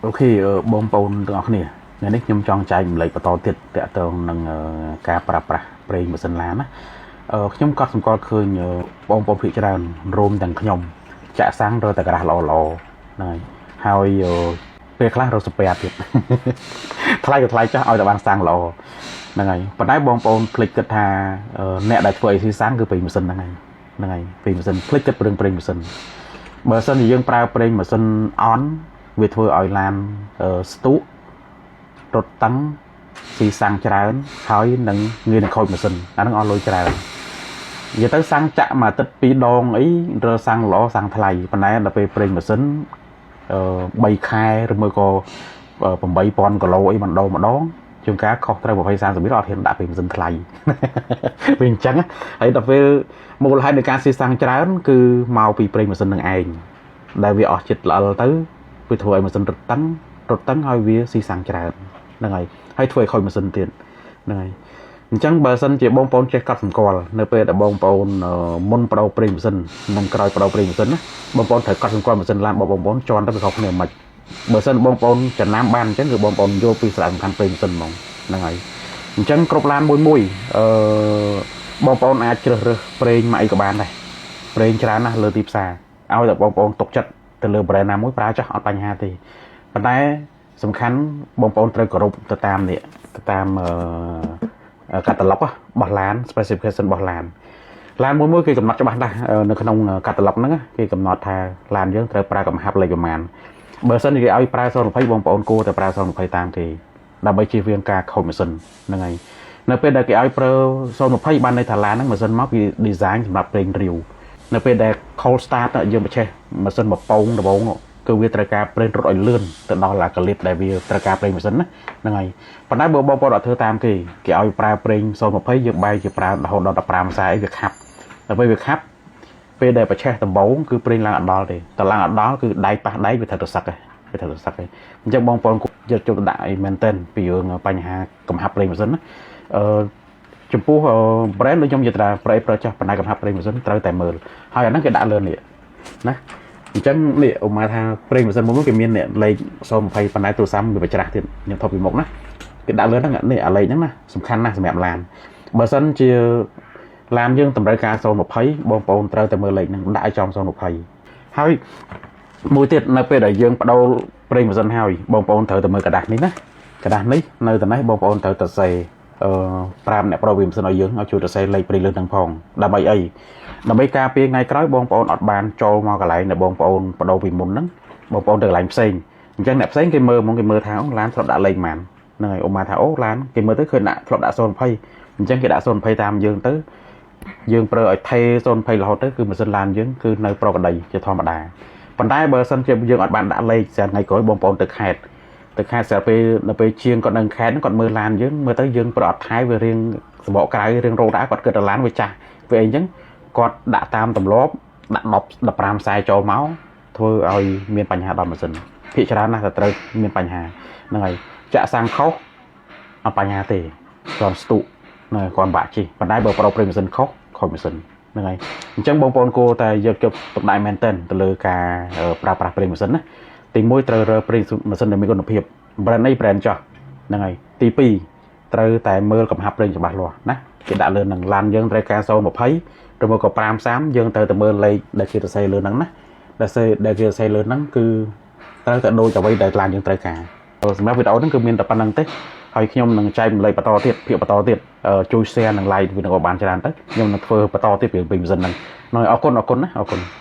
OK បងប្អូនទាំងអស់គ្នាថ្ងៃនេះខ្ញុំចង់ចែករំលែកបន្តទៀតតាក់ទងនឹងការប្រើប្រាស់ប្រេងម៉ាស៊ីនឡានណាខ្ញុំកត់សម្គាល់ឃើញបងប្អូនភាគច្រើនរួមទាំងខ្ញុំចាក់សាំងរកតែក្រដាសល្អល្អហ្នឹងហើយហើយពេលខ្លះរក spare ទៀត ថ្លៃក៏ថ្លៃចាស់ឲ្យតែបានសាំងល្អហ្នឹងហើយប៉ុន្តែបងប្អូនភ្លេចគិតថាអ្នកដែលធ្វើឲ្យស៊ីសាំងគឺប្រេងម៉ាស៊ីនហ្នឹងហើយហ្នឹងហើយប្រេងម៉ាស៊ីនភ្លេចគិតរឿងប្រេងម៉ាស៊ីនបើសិនជាយើងប្រើប្រេងម៉ាស៊ីនអន់វាធ្វើឲ្យឡានស្ទុះរត់តឹងស៊ីសាំងច្រើនហើយនឹងងាយនឹងខូចម៉ាស៊ីនអាហ្នឹងអស់លុយច្រើននិយាយទៅសាំងចាក់មួយអាទិត្យពីរដងអីរើសាំងល្អសាំងថ្លៃប៉ុន្តែដល់ពេលប្រេងម៉ាស៊ីន3ខែឬមួយក៏8000គីឡូអីម្ដងម្ដងជួនកាលខុសត្រូវ20 30រៀលអត់ហ៊ានដាក់ប្រេងម៉ាស៊ីនថ្លៃ វាអញ្ចឹងហើយដល់ពេលមូលហេតុនៃការស៊ីសាំងច្រើនគឺមកពីប្រេងម៉ាស៊ីននឹងឯងដែលវាអស់ចិត្តល្អិលទៅវាធ្វើឲ្យម៉ាស៊ីនរត់តឹងរត់តឹងហើយវាស៊ីសាំងច្រើនហ្នឹងហើយហើយធ្វើឲ្យខូចម៉ាស៊ីនទៀតហ្នឹងហើយអញ្ចឹងបើសិនជាបងប្អូនចេះកត់សម្គាល់នៅពេលដែលបងប្អូនមុនបដូរប្រេងម៉ាស៊ីននិងក្រោយបដូរប្រេងម៉ាស៊ីនណាបងប្អូនត្រូវកត់សម្គាល់ម៉ាស៊ីនឡានរបស់បងប្អូនជន់ទៅវាខុសគ្នាមិនបើសិនបងប្អូនចំណាំបានអញ្ចឹងគឺបងប្អូនយល់ពីសារៈសំខាន់ប្រេងម៉ាស៊ីនហ្មងហ្នឹងហើយអញ្ចឹងគ្រប់ឡានមួយមួយអឺបងប្អូនអាចជ្រើសរើសប្រេងមកអីក៏បានដែរប្រេងច្រើនណាស់លើទីផ្សារឲ្យតែបងប្អូនទុកចិត្តទៅលើ brand ណាមួយប្រើចោះអត់បញ្ហាទេប៉ុន្តែសំខាន់បងប្អូនត្រូវគោរពទៅតាមនេះទៅតាមអឺកាតាឡុករបស់ឡាន specification របស់ឡានឡានមួយមួយគេកំណត់ច្បាស់ណាស់នៅក្នុងកាតាឡុកហ្នឹងគេកំណត់ថាឡានយើងត្រូវប្រើកំហាប់លេខប្រមាណបើសិនជាគេឲ្យប្រើ020បងប្អូនគួរតែប្រើ020តាមគេដើម្បីជៀសវាងការខូចម៉ាស៊ីនហ្នឹងហើយនៅពេលដែលគេឲ្យប្រើ020បានន័យថាឡានហ្នឹងម៉ាស៊ីនមកគេ design សម្រាប់ប្រេងរាវនៅពេលដែល cold start យើងបញ្ឆេះម៉ាស៊ីនមកពងដំបូង គឺវាត្រូវការប្រេងរត់ឲ្យលឿនទៅដល់អាកលិតដែលវាត្រូវការប្រេងម៉ាស៊ីនណាហ្នឹងហើយប៉ុន្តែបើបងប្អូនអត់ធ្វើតាមគេគេឲ្យប្រើប្រេង020យើងបែរជាប្រើរហូតដល់15ខ្សែអីវាខាប់ដល់ពេលវាខាប់ពេលដែលប្រឆេះដំបូងគឺប្រេងឡើងអត់ដល់ទេតឡើងអត់ដល់គឺដែកប៉ះដែកវាត្រូវទៅសឹកឯងវាត្រូវទៅសឹកឯងអញ្ចឹងបងប្អូនយកជុំដាក់អីមែនទែនពីរឿងបញ្ហាកំហាប់ប្រេងម៉ាស៊ីនណាអឺចំពោះ brand ដូចខ្ញុំនិយាយថាប្រេប្រើចាស់បណ្ណាកំហាប់ប្រេងម៉ាស៊ីនត្រូវតែមើលហើយអាហ្នឹងគេដាក់លើនេះណាអញ្ចឹងនេះឧមាថាប្រេងម៉ាស៊ីនមួយគេមានអ្នកលេខ020ប៉ុន្តែទូរស័ព្ទវាបច្រាស់ទៀតខ្ញុំថតពីមុខណាគេដាក់លើហ្នឹងនេះអាលេខហ្នឹងណាសំខាន់ណាស់សម្រាប់ឡានបើសិនជាឡានយើងតម្រូវការ020បងប្អូនត្រូវតែមើលលេខហ្នឹងដាក់ឲ្យចំ020ហើយមួយទៀតនៅពេលដែលយើងបដូរប្រេងម៉ាស៊ីនហើយបងប្អូនត្រូវតែមើលក្រដាសនេះណាក្រដាសនេះនៅតែនេះបងប្អូនត្រូវតែសេអឺប្រាប់អ្នកប្រូវាម៉ាស៊ីនឲ្យយើងឲ្យជួយទៅសេលេខប្រេងលើហ្នឹងផងដើម្បីអីដើម្បីការពារថ្ងៃក្រោយបងប្អូនអត់បានចូលមកកន្លែងដែលបងប្អូនបដូរពីមុនហ្នឹងបងប្អូនទៅកន្លែងផ្សេងអញ្ចឹងអ្នកផ្សេងគេមើលហ្មងគេមើលថាអូឡានធ្លាប់ដាក់លេខប៉ុន្មានហ្នឹងហើយអូម៉ាថាអូឡានគេមើលទៅឃើញដាក់ធ្លាប់ដាក់020អញ្ចឹងគេដាក់020តាមយើងទៅយើងប្រើឲ្យថេ020រហូតទៅគឺម៉ាស៊ីនឡានយើងគឺនៅប្រក្តីជាធម្មតាប៉ុន្តែបើសិនជាយើងអត់បានដាក់លេខស្រាប់ថ្ងៃក្រោយបងប្អូនទៅខេត្តទៅខេត្តស្រាប់ពេលដល់ពេលជាងគាត់នៅខេត្តគាត់មើលឡានយើងមើលទៅយើងប្រអត់ថែវារៀងសបកក្រៅរៀងរោដែរគាត់គិតថាឡានវាចាស់វាអីអញ្ចឹងគាត់ដាក់តាមទម្លាប់ដាក់10 15ខ្សែចូលមកធ្វើឲ្យមានបញ្ហាដល់ម៉ាស៊ីនភាគច្រើនណាស់តែត្រូវមានបញ្ហាហ្នឹងហើយចាក់សាំងខុសអត់បញ្ហាទេគ្រាន់ស្ទុហ្នឹងគ្រាន់បាក់ជិះប៉ុន្តែបើប្រូប្រេងម៉ាស៊ីនខុសខូចម៉ាស៊ីនហ្នឹងហើយអញ្ចឹងបងប្អូនគួរតែយកចិត្តទុកដាក់មែនទែនទៅលើការប្រើប្រាស់ប្រេងម៉ាស៊ីនណាទី1ត្រូវរើប្រេងម៉ាស៊ីនដែលមានគុណភាព brand អី brand ចោះហ្នឹងហើយទី2ត្រូវតែមើលកំហាប់ប្រេងច្បាស់លាស់ណាគេដាក់លើនឹងឡានយើងត្រូវការ020ឬមកក៏5 30យើងត្រូវតែមើលលេខដែលគេសរសេរលើហ្នឹងណា ដែលគេសរសេរលើហ្នឹងគឺត្រូវតែដូចអ្វីដែលឡានយើងត្រូវការសម្រាប់វីដេអូហ្នឹងគឺមានតែប៉ុណ្្នឹងទេហើយខ្ញុំនឹងចែករំលែកបន្តទៀតភាគបន្តទៀតជួយ share និង like វីដេអូបានច្រើនទៅខ្ញុំនឹងធ្វើបន្តទៀតពីម៉ាស៊ីនហ្នឹងអរគុណអរគុណណាអរគុណ។